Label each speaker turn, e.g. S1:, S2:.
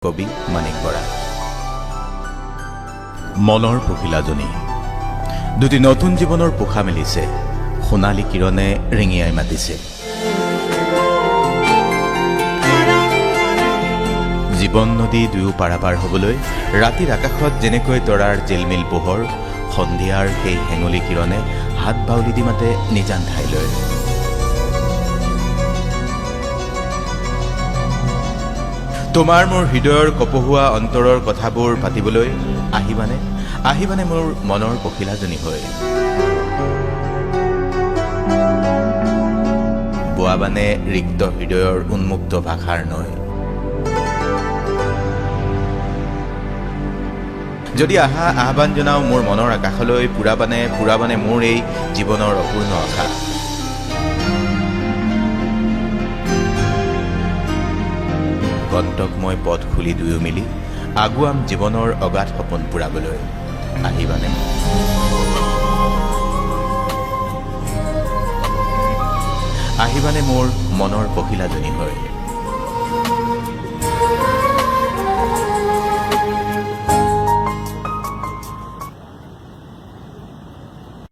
S1: কবি মানিক বৰা। মনৰ পখিলাজনী দুটি নতুন জীৱনৰ পোখা মেলিছে, সোণালী কিৰণে ৰিঙিয়াই মাতিছে। জীৱন নদী দুয়ো পাৰাপাৰ হ'বলৈ ৰাতিৰ আকাশত যেনেকৈ তৰাৰ জিলমিল পোহৰ, সন্ধিয়াৰ সেই হেঙুলি কিৰণে হাত বাউলি দি মাতে নিজান ঠাইলৈ। তোমাৰ মোৰ হৃদয়ৰ কপহুৱা অন্তৰৰ কথাবোৰ পাতিবলৈ আহিবানে, আহিবানে মোৰ মনৰ পখিলাজনী হৈ? বোৱাবানে ৰিক্ত হৃদয়ৰ উন্মুক্ত ভাষাৰ নৈ? যদি আহা, আহ্বান জনাওঁ মোৰ মনৰ আকাশলৈ, পুৰাবানে পুৰাবানে মোৰ এই জীৱনৰ অপূৰ্ণ আশা। কণ্টকময় পথ খুলি দুয়ো মিলি আগুৱাম জীৱনৰ অগাধ সপোন পুৰাবলৈ। আহিবানে? আহিবানে মোৰ মনৰ পখিলাজনী হৈ?